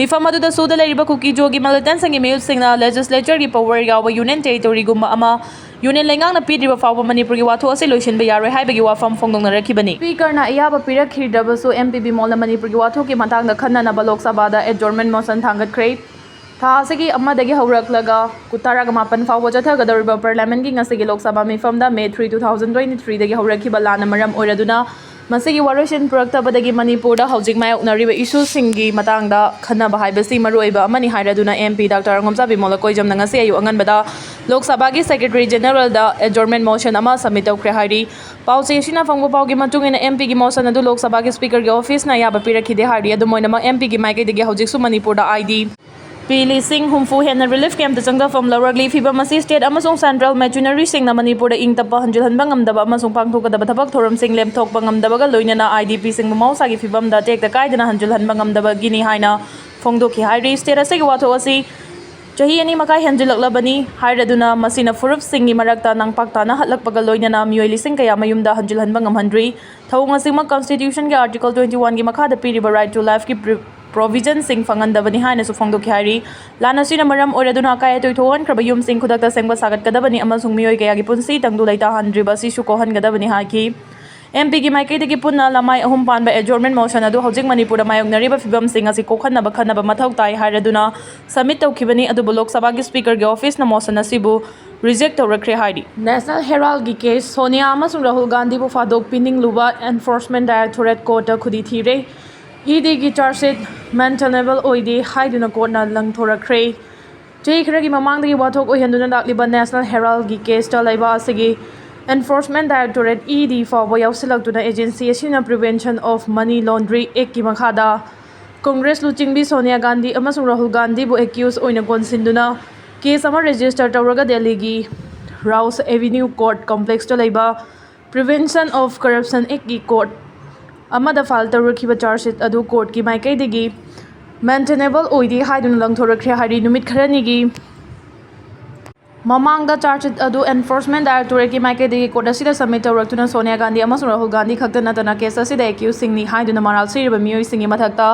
ꯃꯤꯐꯝ ꯑꯗꯨꯗ ꯁꯨꯗ ꯂꯩꯔꯤꯕ ꯀꯨꯀꯤ ꯖꯣꯒꯤ militant ꯁꯤꯡꯒꯤ ꯃꯤꯍꯨꯠꯁꯤꯡꯅ legislature ꯒꯤ power ꯌꯥꯎꯕ union territory ꯒꯨꯝꯕ ꯑꯃ union ꯂꯩꯉꯥꯛꯅ ꯄꯤꯗ꯭ꯔꯤꯕ ꯐꯥꯎꯕ ꯃꯅꯤꯄꯨꯔꯒꯤ ꯋꯥꯊꯣꯛ ꯑꯁꯤ ꯂꯣꯏꯁꯤꯟꯕ ꯌꯥꯔꯣꯏ ꯍꯥꯏꯕꯒꯤ ꯋꯥꯐꯝ ꯐꯣꯡꯗꯣꯛꯅꯔꯛꯈꯤꯕꯅꯤ꯫ Speaker ꯅ ꯑꯌꯥꯕ ꯄꯤꯔꯛꯈꯤꯗ꯭ꯔꯕꯁꯨ M P ꯕꯤꯃꯣꯜꯅ ꯃꯅꯤꯄꯨꯔꯒꯤ ꯋꯥꯊꯣꯛꯀꯤ ꯃꯇꯥꯡꯗ ꯈꯟꯅꯅꯕ ꯂꯣꯛ ꯁꯚꯥꯗ adjournment motion ꯊꯥꯡꯒꯠꯈ꯭ꯔꯦ꯫ ꯊꯥ ꯑꯁꯤꯒꯤ ꯑꯃꯗꯒꯤ ꯍꯧꯔꯛꯂꯒ ꯇꯔꯥꯒ ꯃꯥꯄꯟ ꯐꯥꯎꯕ ꯆꯠꯊꯒꯗꯧꯔꯤꯕ parliament ꯀꯤ ꯉꯁꯤꯒꯤ Lok Sabha ꯃꯤꯐꯝꯗ May three, two thousand twenty three ꯗꯒꯤ ꯍꯧꯔꯛꯈꯤꯕ ꯂꯥꯟꯅ ꯃꯔꯝ ꯑꯣꯏꯔꯗꯨꯅ ꯃꯁꯤꯒꯤ ꯋꯥꯔꯣꯏꯁꯤꯟ ꯄꯨꯔꯛꯇꯕꯗꯒꯤ ꯃꯅꯤꯄꯨꯔꯗ ꯍꯧꯖꯤꯛ ꯃꯥꯌꯣꯛꯅꯔꯤꯕ issue ꯁꯤꯡꯒꯤ ꯃꯇꯥꯡꯗ ꯈꯟꯅꯕ ꯍꯥꯏꯕꯁꯤ ꯃꯔꯨꯑꯣꯏꯕ ꯑꯃꯅꯤ ꯍꯥꯏꯔꯗꯨꯅ M P Doctor ꯑꯉꯣꯝꯆꯥ ꯕꯤꯃꯣꯜ ꯑꯀꯣꯏꯖꯝꯅ ꯉꯁꯤ ꯑꯌꯨꯛ ꯑꯉꯟꯕꯗ ꯂꯣꯛ ꯁꯚꯥꯒꯤ Secretary General ꯗ adjournment motion ꯑꯃ submit ꯇꯧꯈ꯭ꯔꯦ ꯍꯥꯏꯔꯤ꯫ ꯄꯥꯎꯆꯦ ꯑꯁꯤꯅ ꯐꯪꯕ ꯄꯥꯎꯒꯤ ꯃꯇꯨꯡ ꯏꯟꯅ, M P ꯒꯤ motion ꯑꯗꯨ ꯂꯣꯛ ꯁꯚꯥꯒꯤ Speaker ꯒꯤ office ꯅ ꯑꯌꯥꯕ ꯄꯤꯔꯛꯈꯤꯗꯦ ꯍꯥꯏꯔꯤ꯫ ꯑꯗꯨꯝ ꯑꯣꯏꯅꯃꯛ, M P ꯒꯤ ꯃꯥꯏꯀꯩꯗꯒꯤ ꯍꯧꯖꯤꯛꯁꯨ ꯃꯅꯤꯄꯨꯔꯗ I D P ꯂꯤꯁꯤꯡ ꯍꯨꯝꯐꯨ ꯍꯦꯟꯅ relief camp ꯇ ꯆꯪꯖꯐꯝ ꯂꯧꯔꯛꯂꯤ꯫ ꯐꯤꯚꯝ ꯑꯁꯤ state ꯑꯃꯁꯨꯡ central machinery ꯁꯤꯡꯅ ꯃꯅꯤꯄꯨꯔꯗ ꯏꯪ ꯇꯞꯄ ꯍꯟꯖꯤꯜꯍꯟꯕ ꯉꯝꯗꯕ ꯑꯃꯁꯨꯡ ꯄꯥꯡꯊꯣꯛꯀꯗꯕ ꯊꯕꯛ ꯊꯧꯔꯝꯁꯤꯡ ꯂꯦꯞꯊꯣꯛꯄ ꯉꯝꯗꯕꯒ ꯂꯣꯏꯅꯅ I D P ꯁꯤꯡꯕꯨ ꯃꯍꯧꯁꯥꯒꯤ ꯐꯤꯚꯝꯗ ꯇꯦꯛꯇ ꯀꯥꯏꯗꯅ ꯍꯟꯖꯤꯜꯍꯟꯕ ꯉꯝꯗꯕꯒꯤꯅꯤ ꯍꯥꯏꯅ ꯐꯣꯡꯗꯣꯛꯈꯤ ꯍꯥꯏꯔꯤ꯫ State ꯑꯁꯤꯒꯤ ꯋꯥꯊꯣꯛ ꯑꯁꯤ ꯆꯍꯤ ꯑꯅꯤ ꯃꯈꯥꯏ ꯍꯦꯟꯖꯤꯜꯂꯛꯂꯕꯅꯤ ꯍꯥꯏꯔꯗꯨꯅ ꯃꯁꯤꯅ ꯐꯨꯔꯨꯞꯁꯤꯡꯒꯤ ꯃꯔꯛꯇ ꯅꯥꯡꯄꯥꯛ ꯇꯥꯅ ꯍꯜꯂꯛꯄꯒ ꯂꯣꯏꯅꯅ ꯃꯤꯑꯣꯏ ꯂꯤꯁꯤꯡ ꯀꯌꯥ ꯃꯌꯨꯝꯗ ꯍꯟꯖꯤꯜꯍꯟꯕ ꯉꯝꯍꯟꯗ꯭ꯔꯤ꯫ ꯊꯧꯑꯣꯡ ꯑꯁꯤꯃꯛ Constitution ꯒꯤ Article twenty one ꯒꯤ ꯃꯈꯥꯗ ꯄꯤꯔꯤꯕ right to life ꯀꯤ ꯄ꯭ꯔꯤ-, provision ꯁꯤꯡ ꯐꯪꯍꯟꯗꯕꯅꯤ ꯍꯥꯏꯅꯁꯨ ꯐꯣꯡꯗꯣꯛꯈꯤ ꯍꯥꯏꯔꯤ꯫ ꯂꯥꯟ ꯑꯁꯤꯅ ꯃꯔꯝ ꯑꯣꯏꯔꯗꯨꯅ ꯑꯀꯥꯏ ꯑꯇꯣꯏ ꯊꯣꯛꯍꯟꯈ꯭ꯔꯕ ꯌꯨꯝꯁꯤꯡ ꯈꯨꯗꯛꯇ ꯁꯦꯝꯒꯠ ꯁꯥꯒꯠꯀꯗꯕꯅꯤ ꯑꯃꯁꯨꯡ ꯃꯤꯑꯣꯏ ꯀꯌꯥꯒꯤ ꯄꯨꯟꯁꯤ ꯇꯪꯗꯨ ꯂꯩꯇꯥꯍꯟꯗ꯭ꯔꯤꯕ ꯑꯁꯤꯁꯨ ꯀꯣꯛꯍꯟꯒꯗꯕꯅꯤ ꯍꯥꯏꯈꯤ꯫ M P ꯒꯤ ꯃꯥꯏꯀꯩꯗꯒꯤ ꯄꯨꯟꯅ ꯂꯃꯥꯏ ꯑꯍꯨꯝ ꯄꯥꯟꯕ adjournment motion ꯑꯗꯨ ꯍꯧꯖꯤꯛ ꯃꯅꯤꯄꯨꯔꯗ ꯃꯥꯌꯣꯛꯅꯔꯤꯕ ꯐꯤꯚꯝꯁꯤꯡ ꯑꯁꯤ ꯀꯣꯛꯍꯟꯅꯕ ꯈꯟꯅꯕ ꯃꯊꯧ ꯇꯥꯏ ꯍꯥꯏꯔꯗꯨꯅ submit ꯇꯧꯈꯤꯕꯅꯤ, ꯑꯗꯨꯕꯨ ꯂꯣꯛ ꯁꯚꯥꯒꯤ Speaker ꯒꯤ office ꯅ motion ꯑꯁꯤꯕꯨ reject ꯇꯧꯔꯛꯈ꯭ꯔꯦ ꯍꯥꯏꯔꯤ꯫ National Herald ꯒꯤ case, ꯁꯣꯅꯤꯌꯥ ꯑꯃꯁꯨꯡ ꯔꯥꯍꯨꯜ ꯒꯥꯟꯙꯤꯕꯨ ꯐꯥꯗꯣꯛ ꯄꯤꯅꯤꯡꯂꯨꯕ Enforcement Directorate Court ꯇ ꯈꯨꯗꯤ ꯊꯤꯔꯦ꯫ ꯏ ꯗꯤꯒꯤ ꯆꯥꯔꯖꯁꯤꯠ ꯃꯦꯟꯇꯦꯅꯦꯕꯜ ꯑꯣꯏꯗꯦ ꯍꯥꯏꯗꯨꯅ ꯀꯣꯔꯠꯅ ꯂꯪꯊꯣꯔꯛꯈ꯭ꯔꯦ꯫ ꯆꯍꯤ ꯈꯔꯒꯤ ꯃꯃꯥꯡꯗꯒꯤ ꯋꯥꯊꯣꯛ ꯑꯣꯏꯍꯟꯗꯨꯅ ꯂꯥꯛꯂꯤꯕ ꯅꯦꯁꯅꯦꯜ ꯍꯦꯔꯥꯜꯒꯤ ꯀꯦꯁꯇ ꯂꯩꯕꯥꯛ ꯑꯁꯤꯒꯤ ꯑꯦꯟꯐꯣꯔꯁꯃꯦꯟ ꯗꯥꯏꯔꯦꯛꯇꯣꯔꯦꯠ ꯏ ꯗꯤ ꯐꯥꯎꯕ ꯌꯥꯎꯁꯤꯜꯂꯛꯇꯨꯅ ꯑꯦꯖꯦꯟꯁꯤ ꯑꯁꯤꯅ ꯄ꯭ꯔꯤꯚꯦꯟꯁꯟ ꯑꯣꯐ ꯃꯅꯤ ꯂꯣꯟꯗ꯭ꯔꯤ ꯑꯦꯛꯀꯤ ꯃꯈꯥꯗ ꯀꯣꯡꯒ꯭ꯔꯦꯁ ꯂꯨꯆꯤꯡꯕꯤ ꯁꯣꯅꯤꯌꯥ ꯒꯥꯟꯙꯤ ꯑꯃꯁꯨꯡ ꯔꯥꯍꯨꯜ ꯒꯥꯟꯙꯤꯕꯨ ꯑꯦꯀ꯭ꯌꯨꯁ ꯑꯣꯏꯅ ꯀꯣꯟꯁꯤꯟꯗꯨꯅ ꯀꯦꯁ ꯑꯃ ꯔꯦꯖꯤꯁꯇꯔ ꯇꯧꯔꯒ ꯗꯦꯜꯂꯤꯒꯤ ꯔꯥꯎꯁ ꯑꯦꯚꯤꯅ꯭ꯌꯨ ꯀꯣꯔꯠ ꯀꯣꯝꯄ꯭ꯂꯦꯛꯁꯇ ꯂꯩꯕ ꯄ꯭ꯔꯤꯚꯦꯟꯁꯟ ꯑꯣꯐ ꯀꯔꯞꯁꯟ ꯑꯦꯛꯀꯤ ꯀꯣꯔꯠ ꯑꯃꯗ ꯐꯥꯏꯜ ꯇꯧꯔꯛꯈꯤꯕ ꯆꯥꯔꯖꯁꯤꯠ ꯑꯗꯨ ꯀꯣꯔꯠꯀꯤ ꯃꯥꯏꯀꯩꯗꯒꯤ ꯃꯦꯟꯇꯦꯅꯦꯕꯜ ꯑꯣꯏꯗꯦ ꯍꯥꯏꯗꯨꯅ ꯂꯪꯊꯣꯔꯛꯈ꯭ꯔꯦ ꯍꯥꯏꯔꯤ꯫ ꯅꯨꯃꯤꯠ ꯈꯔꯅꯤꯒꯤ ꯃꯃꯥꯡꯗ ꯆꯥꯔꯖꯁꯤꯠ ꯑꯗꯨ ꯑꯦꯟꯐꯣꯔꯁꯃꯦꯟ ꯗꯥꯏꯔꯦꯛꯇꯣꯔꯦꯠꯀꯤ ꯃꯥꯏꯀꯩꯗꯒꯤ ꯀꯣꯔꯠ ꯑꯁꯤꯗ ꯁꯕꯃꯤꯠ ꯇꯧꯔꯛꯇꯨꯅ ꯁꯣꯅꯤꯌꯥ ꯒꯥꯟꯙꯤ ꯑꯃꯁꯨꯡ ꯔꯥꯍꯨꯜ ꯒꯥꯟꯙꯤ ꯈꯛꯇ ꯅꯠꯇꯅ ꯀꯦꯁ ꯑꯁꯤꯗ ꯑꯦꯀ꯭ꯌꯨꯁꯁꯤꯡꯅꯤ ꯍꯥꯏꯗꯨꯅ ꯃꯔꯥꯜ ꯁꯤꯔꯤꯕ ꯃꯤꯑꯣꯏꯁꯤꯡꯒꯤ ꯃꯊꯛꯇ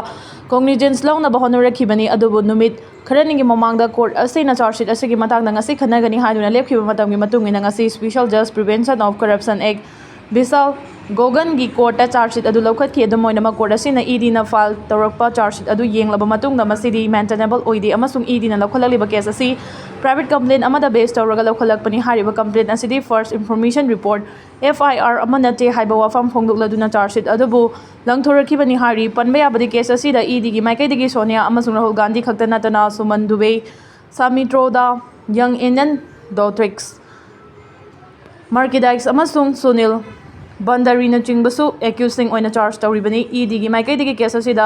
ꯀꯣꯒꯅꯤꯖꯦꯟꯁ ꯂꯧꯅꯕ ꯍꯣꯠꯅꯔꯛꯈꯤꯕꯅꯤ꯫ ꯑꯗꯨꯕꯨ ꯅꯨꯃꯤꯠ ꯈꯔꯅꯤꯒꯤ ꯃꯃꯥꯡꯗ ꯀꯣꯔꯠ ꯑꯁꯤꯅ ꯆꯥꯔꯖꯁꯤꯠ ꯑꯁꯤꯒꯤ ꯃꯇꯥꯡꯗ ꯉꯁꯤ ꯈꯟꯅꯒꯅꯤ ꯍꯥꯏꯗꯨꯅ ꯂꯦꯞꯈꯤꯕ ꯃꯇꯝꯒꯤ ꯃꯇꯨꯡ ꯏꯟꯅ ꯉꯁꯤ ꯁ꯭ꯄꯤꯁꯦꯜ ꯖꯁ prevention of corruption act Bishal ꯒꯣꯒꯟꯒꯤ ꯀꯣꯔꯠꯇ ꯆꯥꯔꯖꯁꯤꯠ ꯑꯗꯨ ꯂꯧꯈꯠꯈꯤ꯫ ꯑꯗꯨꯝ ꯑꯣꯏꯅꯃꯛ ꯀꯣꯔꯠ ꯑꯁꯤꯅ ꯏ ꯗꯤꯅ ꯐꯥꯏꯜ ꯇꯧꯔꯛꯄ ꯆꯥꯔꯖꯁꯤꯠ ꯑꯗꯨ ꯌꯦꯡꯂꯕ ꯃꯇꯨꯡꯗ ꯃꯁꯤꯗꯤ ꯃꯦꯟꯇꯦꯅꯦꯕꯜ ꯑꯣꯏꯗꯦ ꯑꯃꯁꯨꯡ ꯏ ꯗꯤꯅ ꯂꯧꯈꯠꯂꯛꯂꯤꯕ ꯀꯦꯁ ꯑꯁꯤ ꯄ꯭ꯔꯥꯏꯚꯦꯠ ꯀꯝꯄ꯭ꯂꯦꯟ ꯑꯃꯗ ꯕꯦꯁ ꯇꯧꯔꯒ ꯂꯧꯈꯠꯂꯛꯄꯅꯤ꯫ ꯍꯥꯏꯔꯤꯕ ꯀꯝꯄ꯭ꯂꯦꯟ ꯑꯁꯤꯗꯤ ꯐꯥꯔꯁ ꯏꯟꯐꯣꯔꯃꯦꯁꯟ ꯔꯤꯄꯣꯔꯠ, ꯑꯦꯐ ꯑꯥꯏ ꯑꯥꯔ, ꯑꯃ ꯅꯠꯇꯦ ꯍꯥꯏꯕ ꯋꯥꯐꯝ ꯐꯣꯡꯗꯣꯛꯂꯗꯨꯅ ꯆꯥꯔꯖꯁꯤꯠ ꯑꯗꯨꯕꯨ ꯂꯪꯊꯣꯔꯛꯈꯤꯕꯅꯤ ꯍꯥꯏꯔꯤ꯫ ꯄꯟꯕ ꯌꯥꯕꯗꯤ ꯀꯦꯁ ꯑꯁꯤꯗ ꯏ ꯗꯤꯒꯤ ꯃꯥꯏꯀꯩꯗꯒꯤ ꯁꯣꯅꯤꯌꯥ ꯑꯃꯁꯨꯡ ꯔꯥꯍꯨꯜ ꯒꯥꯟꯙꯤ ꯈꯛꯇ ꯅꯠꯇꯅ ꯁꯨꯃꯟ ꯗꯨꯕꯦ, ꯁꯥꯃꯤꯇ꯭ꯔꯣꯗꯥ, ꯌꯪ ꯑꯦꯅꯟ ꯗꯣꯇ꯭ꯔꯤꯛꯁ, ꯃꯥꯔꯀꯤꯗꯥꯏꯛꯁ ꯑꯃꯁꯨꯡ ꯁꯨꯅꯤꯜ ꯕꯟꯗꯥꯔꯤꯅꯆꯤꯡꯕꯁꯨ ꯑꯦꯀ꯭ꯌꯨꯁꯁꯤꯡ ꯑꯣꯏꯅ ꯆꯥꯔꯖ ꯇꯧꯔꯤꯕꯅꯤ꯫ ꯏ ꯗꯤꯒꯤ ꯃꯥꯏꯀꯩꯗꯒꯤ ꯀꯦꯁ ꯑꯁꯤꯗ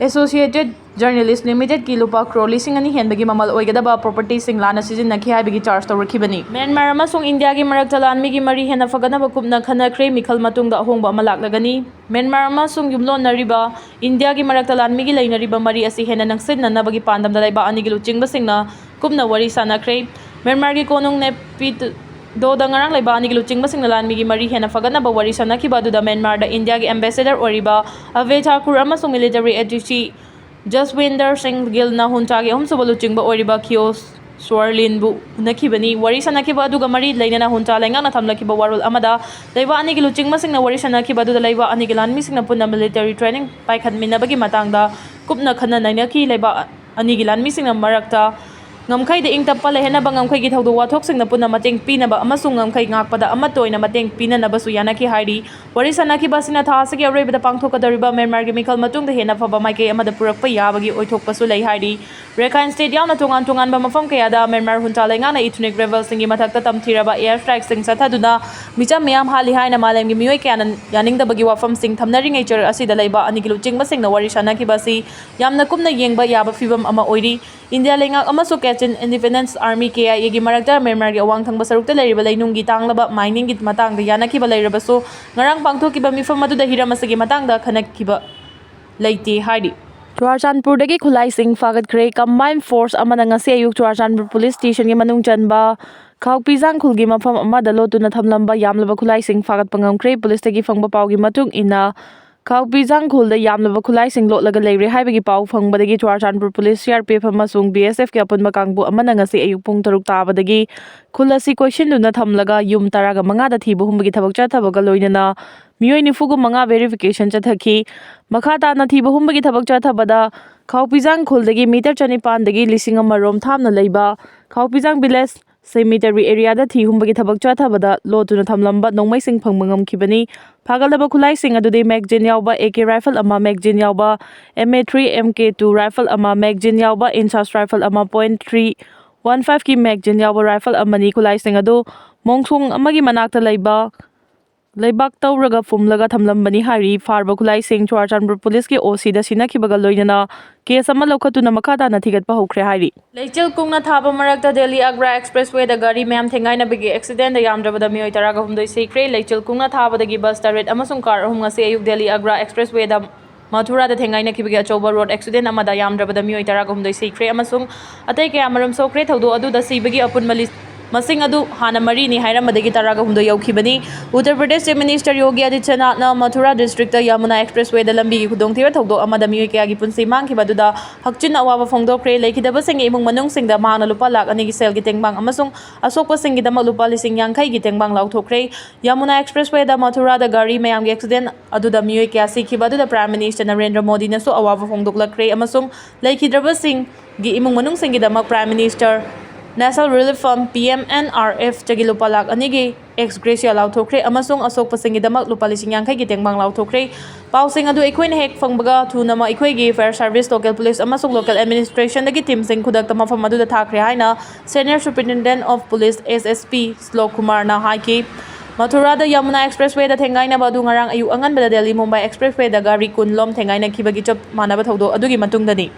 ꯑꯦꯁꯣꯁꯤꯌꯦꯇꯦꯗ ꯖꯔꯅꯦꯂꯤꯁ ꯂꯤꯃꯤꯇꯦꯗꯀꯤ ꯂꯨꯄꯥ ꯀ꯭ꯔꯣꯔ ꯂꯤꯁꯤꯡ ꯑꯅꯤ ꯍꯦꯟꯕꯒꯤ ꯃꯃꯜ ꯑꯣꯏꯒꯗꯕ ꯄ꯭ꯔꯣꯄꯔꯇꯤꯁꯤꯡ ꯂꯥꯟꯅ ꯁꯤꯖꯤꯟꯅꯈꯤ ꯍꯥꯏꯕꯒꯤ ꯆꯥꯔꯖ ꯇꯧꯔꯛꯈꯤꯕꯅꯤ꯫ ꯃ꯭ꯌꯥꯟꯃꯥꯔ ꯑꯃꯁꯨꯡ ꯏꯟꯗꯤꯌꯥꯒꯤ ꯃꯔꯛꯇ ꯂꯥꯟꯃꯤꯒꯤ ꯃꯔꯤ ꯍꯦꯟꯅ ꯐꯒꯠꯅꯕ ꯀꯨꯞꯅ ꯈꯟꯅꯈ꯭ꯔꯦ꯫ ꯃꯤꯈꯜ ꯃꯇꯨꯡꯗ ꯑꯍꯣꯡꯕ ꯑꯃ ꯂꯥꯛꯂꯒꯅꯤ꯫ ꯃ꯭ꯌꯥꯟꯃꯥꯔ ꯑꯃꯁꯨꯡ ꯌꯨꯝꯂꯣꯟꯅꯔꯤꯕ ꯏꯟꯗꯤꯌꯥꯒꯤ ꯃꯔꯛꯇ ꯂꯥꯟꯃꯤꯒꯤ ꯂꯩꯅꯔꯤꯕ ꯃꯔꯤ ꯑꯁꯤ ꯍꯦꯟꯅ ꯅꯛꯁꯤꯟꯅꯅꯕꯒꯤ ꯄꯥꯟꯗꯝꯗ ꯂꯩꯕꯥꯛ ꯑꯅꯤꯒꯤ ꯂꯨꯆꯤꯡꯕꯁꯤꯡꯅ ꯀꯨꯞꯅ ꯋꯥꯔꯤ ꯁꯥꯅꯈ꯭ꯔꯦ꯫ ꯃ꯭ꯌꯥꯟꯃꯥꯔꯒꯤ ꯀꯣꯅꯨꯡ ꯅꯦꯄꯤꯗꯣꯗ ꯉꯔꯥꯡ ꯂꯩꯕꯥꯛ ꯑꯅꯤꯒꯤ ꯂꯨꯆꯤꯡꯕꯁꯤꯡꯅ ꯂꯥꯟꯃꯤꯒꯤ ꯃꯔꯤ ꯍꯦꯟꯅ ꯐꯒꯠꯅꯕ ꯋꯥꯔꯤ ꯁꯥꯅꯈꯤꯕ ꯑꯗꯨꯗ ꯃ꯭ꯌꯥꯟꯃꯥꯔꯗ ꯏꯟꯗꯤꯌꯥꯒꯤ ꯑꯦꯝꯕꯦꯁꯦꯗꯔ ꯑꯣꯏꯔꯤꯕ ꯑꯚꯦ ꯊꯥꯀꯨꯔ ꯑꯃꯁꯨꯡ ꯃꯤꯂꯤꯇꯔꯤ ꯑꯦꯗꯤꯁꯤ ꯖꯁꯋꯤꯟꯗꯔ ꯁꯤꯡ ꯒꯤꯜꯅ ꯍꯨꯟꯆꯥꯒꯤ ꯑꯍꯨꯝꯁꯨꯕ ꯂꯨꯆꯤꯡꯕ ꯑꯣꯏꯔꯤꯕ ꯈꯤꯌꯣ ꯁ꯭ꯋꯥꯔꯂꯤꯟꯕꯨ ꯎꯅꯈꯤꯕꯅꯤ꯫ ꯋꯥꯔꯤ ꯁꯥꯅꯈꯤꯕ ꯑꯗꯨꯒ ꯃꯔꯤ ꯂꯩꯅꯅ ꯍꯨꯟꯆꯥ ꯂꯩꯉꯥꯛꯅ ꯊꯝꯂꯛꯈꯤꯕ ꯋꯥꯔꯣꯜ ꯑꯃꯗ ꯂꯩꯕꯥꯛ ꯑꯅꯤꯒꯤ ꯂꯨꯆꯤꯡꯕꯁꯤꯡꯅ ꯋꯥꯔꯤ ꯁꯥꯅꯈꯤꯕ ꯑꯗꯨꯗ ꯂꯩꯕꯥꯛ ꯑꯅꯤꯒꯤ ꯂꯥꯟꯃꯤꯁꯤꯡꯅ ꯄꯨꯟꯅ ꯃꯤꯂꯤꯇꯔꯤ ꯇ꯭ꯔꯦꯅꯤꯡ ꯄꯥꯏꯈꯠꯃꯤꯟꯅꯕꯒꯤ ꯃꯇꯥꯡꯗ ꯀꯨꯞꯅ ꯈꯟꯅ ꯅꯩꯅꯈꯤ꯫ ꯂꯩꯕꯥꯛ ꯑꯅꯤꯒꯤ ꯂꯥꯟꯃꯤꯁꯤꯡꯅ ꯃꯔꯛꯇ ꯉꯝꯈꯩꯗ ꯏꯪ ꯇꯞꯄ ꯂꯩꯍꯟꯅꯕ ꯉꯝꯈꯩꯒꯤ ꯊꯧꯗꯣꯛ ꯋꯥꯊꯣꯛꯁꯤꯡꯅ ꯄꯨꯟꯅ ꯃꯇꯦꯡ ꯄꯤꯅꯕ ꯑꯃꯁꯨꯡ ꯉꯝꯈꯩ ꯉꯥꯛꯄꯗ ꯑꯃꯠꯇ ꯑꯣꯏꯅ ꯃꯇꯦꯡ ꯄꯤꯅꯅꯕꯁꯨ ꯌꯥꯅꯈꯤ ꯍꯥꯏꯔꯤ꯫ ꯋꯥꯔꯤ ꯁꯥꯅꯈꯤꯕ ꯑꯁꯤꯅ ꯊꯥ ꯑꯁꯤꯒꯤ ꯑꯔꯣꯏꯕꯗ ꯄꯥꯡꯊꯣꯛꯀꯗꯧꯔꯤꯕ ꯃ꯭ꯌꯥꯟꯃꯥꯔꯒꯤ ꯃꯤꯈꯜ ꯃꯇꯨꯡꯗ ꯍꯦꯟꯅ ꯐꯕ ꯃꯥꯏꯀꯩ ꯑꯃꯗ ꯄꯨꯔꯛꯄ ꯌꯥꯕꯒꯤ ꯑꯣꯏꯊꯣꯛꯄꯁꯨ ꯂꯩ ꯍꯥꯏꯔꯤ꯫ ꯔꯦꯈꯥꯏꯟ ꯁ꯭ꯇꯦꯠ ꯌꯥꯎꯅ ꯇꯣꯉꯥꯟ ꯇꯣꯉꯥꯟꯕ ꯃꯐꯝ ꯀꯌꯥꯗ ꯃ꯭ꯌꯥꯟꯃꯥꯔ ꯍꯨꯟꯆꯥ ꯂꯩꯉꯥꯛꯅ ethnic rebelꯁꯤꯡꯒꯤ ꯃꯊꯛꯇ ꯇꯝꯊꯤꯔꯕ air strikeꯁꯤꯡ ꯆꯠꯊꯗꯨꯅ ꯃꯤꯆꯝ ꯃꯤꯌꯥꯝ ꯍꯥꯠꯂꯤ ꯍꯥꯏꯅ ꯃꯥꯂꯦꯝꯒꯤ ꯃꯤꯑꯣꯏ ꯀꯌꯥꯅ ꯌꯥꯅꯤꯡꯗꯕꯒꯤ ꯋꯥꯐꯝꯁꯤꯡ ꯊꯝꯅꯔꯤꯉꯩ ꯆꯔ ꯑꯁꯤꯗ ꯂꯩꯕ ꯑꯅꯤꯒꯤ ꯂꯨꯆꯤꯡꯕꯁꯤꯡꯅ ꯋꯥꯔꯤ ꯁꯥꯅꯈꯤꯕ ꯑꯁꯤ ꯌꯥꯝꯅ ꯀꯨꯞꯅ ꯌꯦꯡꯕ ꯌꯥꯕ ꯐꯤꯚꯝ ꯑꯃ ꯑꯣꯏꯔꯤ꯫ ꯏꯟꯗꯤꯌꯥ ꯂꯩꯉꯥꯛ ꯑꯃꯁꯨꯡ Kachin Independence Army, KIAꯒꯤ ꯃꯔꯛꯇ ꯃ꯭ꯌꯥꯟꯃꯥꯔꯒꯤ ꯑꯋꯥꯡ ꯊꯪꯕ ꯁꯔꯨꯛꯇ ꯂꯩꯔꯤꯕ ꯂꯩꯅꯨꯡꯒꯤ ꯇꯥꯡꯂꯕ miningꯒꯤ ꯃꯇꯥꯡꯗ ꯌꯥꯅꯈꯤꯕ ꯂꯩꯔꯕꯁꯨ, ꯉꯔꯥꯡ ꯄꯥꯡꯊꯣꯛꯈꯤꯕ ꯃꯤꯐꯝ ꯑꯗꯨꯗ ꯍꯤꯔꯝ ꯑꯁꯤꯒꯤ ꯃꯇꯥꯡꯗ ꯈꯟꯅꯈꯤꯕ ꯂꯩꯇꯦ ꯍꯥꯏꯔꯤ꯫ ꯆꯨꯔꯥꯆꯥꯟꯄꯨꯔꯗꯒꯤ ꯈꯨꯠꯂꯥꯏꯁꯤꯡ ꯐꯥꯒꯠꯈ꯭ꯔꯦ꯫ Combined force ꯑꯃꯅ ꯉꯁꯤ ꯑꯌꯨꯛ ꯆꯨꯔꯥꯆꯥꯟꯄꯨꯔ ꯄꯨꯂꯤꯁ ꯁ꯭ꯇꯦꯁꯟꯒꯤ ꯃꯅꯨꯡ ꯆꯟꯕ ꯈꯥꯎꯄꯤꯖꯥꯡ ꯈꯨꯜꯒꯤ ꯃꯐꯝ ꯑꯃꯗ ꯂꯣꯠꯇꯨꯅ ꯊꯝꯂꯝꯕ ꯌꯥꯝꯂꯕ ꯈꯨꯠꯂꯥꯏꯁꯤꯡ ꯐꯥꯒꯠꯄ ꯉꯝꯈ꯭ꯔꯦ꯫ ꯄꯨꯂꯤꯁꯇꯒꯤ ꯐꯪꯕ ꯄꯥꯎꯒꯤ ꯃꯇꯨꯡ ꯏꯟꯅ, ꯈꯥꯎꯄꯤꯖꯥꯡ ꯈꯨꯜꯗ ꯌꯥꯝꯂꯕ ꯈꯨꯠꯂꯥꯏꯁꯤꯡ ꯂꯣꯠꯂꯒ ꯂꯩꯔꯦ ꯍꯥꯏꯕꯒꯤ ꯄꯥꯎ ꯐꯪꯕꯗꯒꯤ ꯆꯨꯔꯥꯆꯥꯟꯄꯨꯔ ꯄꯨꯂꯤꯁ, CRPF ꯑꯃꯁꯨꯡ BSFꯀꯤ ꯑꯄꯨꯟꯕ ꯀꯥꯡꯕꯨ ꯑꯃꯅ ꯉꯁꯤ ꯑꯌꯨꯛ ꯄꯨꯡ ꯇꯔꯨꯛ ꯇꯥꯕꯗꯒꯤ ꯈꯨꯜ ꯑꯁꯤ ꯀꯣꯏꯁꯤꯟꯗꯨꯅ ꯊꯝꯂꯒ ꯌꯨꯝ ꯇꯔꯥꯒ ꯃꯉꯥꯗ ꯊꯤꯕ ꯍꯨꯝꯕꯒꯤ ꯊꯕꯛ ꯆꯠꯊꯕꯒ ꯂꯣꯏꯅꯅ ꯃꯤꯑꯣꯏ ꯅꯤꯐꯨꯒ ꯃꯉꯥ verification ꯆꯠꯊꯈꯤ꯫ ꯃꯈꯥ ꯇꯥꯅ ꯊꯤꯕ ꯍꯨꯝꯕꯒꯤ ꯊꯕꯛ ꯆꯠꯊꯕꯗ ꯈꯥꯎꯄꯤꯖꯥꯡ ꯈꯨꯜꯗꯒꯤ ꯃꯤꯇꯔ ꯆꯅꯤꯄꯥꯟꯗꯒꯤ ꯂꯤꯁꯤꯡ ꯑꯃ ꯔꯣꯝ ꯊꯥꯞꯅ ꯂꯩꯕ ꯈꯥꯎꯄꯤꯖꯥꯡ village cemetery areaꯗ ꯊꯤ ꯍꯨꯝꯕꯒꯤ ꯊꯕꯛ ꯆꯠꯊꯕꯗ ꯂꯣꯠꯇꯨꯅ ꯊꯝꯂꯝꯕ ꯅꯣꯡꯃꯩꯁꯤꯡ ꯐꯪꯕ ꯉꯝꯈꯤꯕꯅꯤ꯫ ꯐꯥꯒꯠꯂꯕ ꯈꯨꯠꯂꯥꯏꯁꯤꯡ ꯑꯗꯨꯗꯤ magazine ꯌꯥꯎꯕ AK rifle ꯑꯃ, magazine ꯌꯥꯎꯕ MA three MK two rifle ꯑꯃ, magazine ꯌꯥꯎꯕ INSAS rifle ꯑꯃ, point three one fiveꯀꯤ magazine ꯌꯥꯎꯕ rifle ꯑꯃꯅꯤ꯫ ꯈꯨꯠꯂꯥꯏꯁꯤꯡ ꯑꯗꯨ ꯃꯣꯡꯁꯣꯡ ꯑꯃꯒꯤ ꯃꯅꯥꯛꯇ ꯂꯩꯕ ꯂꯩꯕꯥꯛ ꯇꯧꯔꯒ ꯐꯨꯝꯂꯒ ꯊꯝꯂꯝꯕꯅꯤ ꯍꯥꯏꯔꯤ꯫ ꯐꯥꯔꯕ ꯈꯨꯠꯂꯥꯏꯁꯤꯡ ꯆꯨꯔꯥꯆꯥꯟꯄꯨꯔ ꯄꯨꯂꯤꯁꯀꯤ OCꯗ ꯁꯤꯟꯅꯈꯤꯕꯒ ꯂꯣꯏꯅꯅ case ꯑꯃ ꯂꯧꯈꯠꯇꯨꯅ ꯃꯈꯥ ꯇꯥꯅ ꯊꯤꯒꯠꯄ ꯍꯧꯈ꯭ꯔꯦ ꯍꯥꯏꯔꯤ꯫ ꯂꯩꯆꯤꯜ ꯀꯨꯡꯅ ꯊꯥꯕ ꯃꯔꯛꯇ ꯗꯦꯜꯂꯤ ꯑꯒ꯭ꯔꯥ expresswayꯗ ꯒꯥꯔꯤ ꯃꯌꯥꯝ ꯊꯦꯡꯒꯥꯏꯅꯕꯒꯤ accidentꯗ ꯌꯥꯝꯗ꯭ꯔꯕꯗ ꯃꯤꯑꯣꯏ ꯇꯔꯥꯒ ꯍꯨꯝꯗꯣꯏ ꯁꯤꯈ꯭ꯔꯦ꯫ ꯂꯩꯆꯤꯜ ꯀꯨꯡꯅ ꯊꯥꯕꯗꯒꯤ bus ꯇꯔꯦꯠ ꯑꯃꯁꯨꯡ car ꯑꯍꯨꯝ ꯉꯁꯤ ꯑꯌꯨꯛ ꯗꯦꯜꯂꯤ ꯑꯒ꯭ꯔꯥ expresswayꯗ ꯃꯊꯨꯔꯥꯗ ꯊꯦꯡꯒꯥꯏꯅꯈꯤꯕꯒꯤ ꯑꯆꯧꯕ road accident ꯑꯃꯗ ꯌꯥꯝꯗ꯭ꯔꯕꯗ ꯃꯤꯑꯣꯏ ꯇꯔꯥꯒ ꯍꯨꯝꯗꯣꯏ ꯁꯤꯈ꯭ꯔꯦ ꯑꯃꯁꯨꯡ ꯑꯇꯩ ꯀꯌꯥ ꯑꯃꯔꯣꯝ ꯁꯣꯛꯈ꯭ꯔꯦ꯫ ꯊꯧꯗꯣꯛ ꯑꯗꯨꯗ ꯁꯤꯕꯒꯤ ꯑꯄꯨꯟꯕ list ꯃꯁꯤꯡ ꯑꯗꯨ ꯍꯥꯟꯅ ꯃꯔꯤꯅꯤ ꯍꯥꯏꯔꯝꯕꯗꯒꯤ ꯇꯔꯥꯒ ꯍꯨꯝꯗꯣꯏ ꯌꯧꯈꯤꯕꯅꯤ꯫ ꯎꯠꯇꯔ ꯄ꯭ꯔꯗꯦꯁ ꯆꯤꯐ ꯃꯤꯅꯤꯁꯇꯔ ꯌꯣꯒꯤ ꯑꯗꯤꯠꯌꯅꯥꯊꯅ ꯃꯊꯨꯔꯥ ꯗꯤꯁꯇ꯭ꯔꯤꯛꯇ ꯌꯃꯨꯅꯥ ꯑꯦꯛꯁꯄ꯭ꯔꯦꯁꯋꯦꯗ ꯂꯝꯕꯤꯒꯤ ꯈꯨꯗꯣꯡꯊꯤꯕ ꯊꯧꯗꯣꯛ ꯑꯃꯗ ꯃꯤꯑꯣꯏ ꯀꯌꯥꯒꯤ ꯄꯨꯟꯁꯤ ꯃꯥꯡꯈꯤꯕ ꯑꯗꯨꯗ ꯍꯛꯆꯤꯟꯅ ꯑꯋꯥꯕ ꯐꯣꯡꯗꯣꯛꯈ꯭ꯔꯦ꯫ ꯂꯩꯈꯤꯗꯕꯁꯤꯡꯒꯤ ꯏꯃꯨꯡ ꯃꯅꯨꯡꯁꯤꯡꯗ ꯃꯍꯥꯛꯅ ꯂꯨꯄꯥ ꯂꯥꯈ ꯑꯅꯤꯒꯤ ꯁꯦꯜꯒꯤ ꯇꯦꯡꯕꯥꯡ ꯑꯃꯁꯨꯡ ꯑꯁꯣꯛꯄꯁꯤꯡꯒꯤꯗꯃꯛ ꯂꯨꯄꯥ ꯂꯤꯁꯤꯡ ꯌꯥꯡꯈꯩꯒꯤ ꯇꯦꯡꯕꯥꯡ ꯂꯥꯎꯊꯣꯛꯈ꯭ꯔꯦ꯫ ꯌꯃꯨꯅꯥ ꯑꯦꯛꯁꯄ꯭ꯔꯦꯁꯋꯦꯗ ꯃꯊꯨꯔꯥꯗ ꯒꯥꯔꯤ ꯃꯌꯥꯝꯒꯤ ꯑꯦꯛꯁꯤꯗꯦꯟ ꯑꯗꯨꯗ ꯃꯤꯑꯣꯏ ꯀꯌꯥ ꯁꯤꯈꯤꯕ ꯑꯗꯨꯗ ꯄ꯭ꯔꯥꯏꯝ ꯃꯤꯅꯤꯁꯇꯔ ꯅꯔꯦꯟꯗ꯭ꯔ ꯃꯣꯗꯤꯅꯁꯨ ꯑꯋꯥꯕ ꯐꯣꯡꯗꯣꯛꯂꯛꯈ꯭ꯔꯦ ꯑꯃꯁꯨꯡ ꯂꯩꯈꯤꯗ꯭ꯔꯕꯁꯤꯡꯒꯤ ꯏꯃꯨꯡ ꯃꯅꯨꯡꯁꯤꯡꯒꯤꯗꯃꯛ prime minister National Relief Fund, P M N R F, ꯇꯒꯤ ꯂꯨꯄꯥ ꯂꯥꯈ ꯑꯅꯤꯒꯤ ꯑꯦꯛꯁ ꯒ꯭ꯔꯦꯁꯤꯌꯥ ꯂꯥꯎꯊꯣꯛꯈ꯭ꯔꯦ ꯑꯃꯁꯨꯡ ꯑꯁꯣꯛꯄꯁꯤꯡꯒꯤꯗꯃꯛ ꯂꯨꯄꯥ ꯂꯤꯁꯤꯡ ꯌꯥꯡꯈꯩꯒꯤ ꯇꯦꯡꯕꯥꯡ ꯂꯥꯎꯊꯣꯛꯈ꯭ꯔꯦ꯫ ꯄꯥꯎꯁꯤꯡ ꯑꯗꯨ ꯑꯩꯈꯣꯏꯅ ꯍꯦꯛ ꯐꯪꯕꯒ ꯊꯨꯅꯃꯛ ꯑꯩꯈꯣꯏꯒꯤ ꯐꯥꯌꯔ ꯁꯥꯔꯚꯤꯁ, ꯂꯣꯀꯦꯜ ꯄꯨꯂꯤꯁ ꯑꯃꯁꯨꯡ ꯂꯣꯀꯦꯜ ꯑꯦꯗꯃꯤꯅꯤꯁꯇ꯭ꯔꯦꯁꯟꯗꯒꯤ ꯇꯤꯝꯁꯤꯡ ꯈꯨꯗꯛꯇ ꯃꯐꯝ ꯑꯗꯨꯗ ꯊꯥꯈ꯭ꯔꯦ ꯍꯥꯏꯅ Senior Superintendent of Police, S S P, ꯁ꯭ꯂꯣꯛ ꯀꯨꯃꯥꯔꯅ ꯍꯥꯏꯈꯤ꯫ ꯃꯊꯨꯔꯥꯗ ꯌꯃꯨꯅꯥ ꯑꯦꯛꯁꯄ꯭ꯔꯦꯁꯋꯦꯗ ꯊꯦꯡꯒꯥꯏꯅꯕ ꯑꯗꯨ ꯉꯔꯥꯡ ꯑꯌꯨꯛ ꯑꯉꯟꯕꯗ ꯗꯦꯜꯂꯤ ꯃꯨꯝꯕꯥꯏ ꯑꯦꯛꯁꯄ꯭ꯔꯦꯁꯋꯦꯗ ꯒꯥꯔꯤ ꯀꯨꯟ ꯂꯣꯝ ꯊꯦꯡꯒꯥꯏꯅꯈꯤꯕꯒꯤ ꯆꯞ ꯃꯥꯟꯅꯕ ꯊꯧꯗꯣꯛ ꯑꯗꯨꯒꯤ ꯃꯇꯨꯡꯗꯅꯤ꯫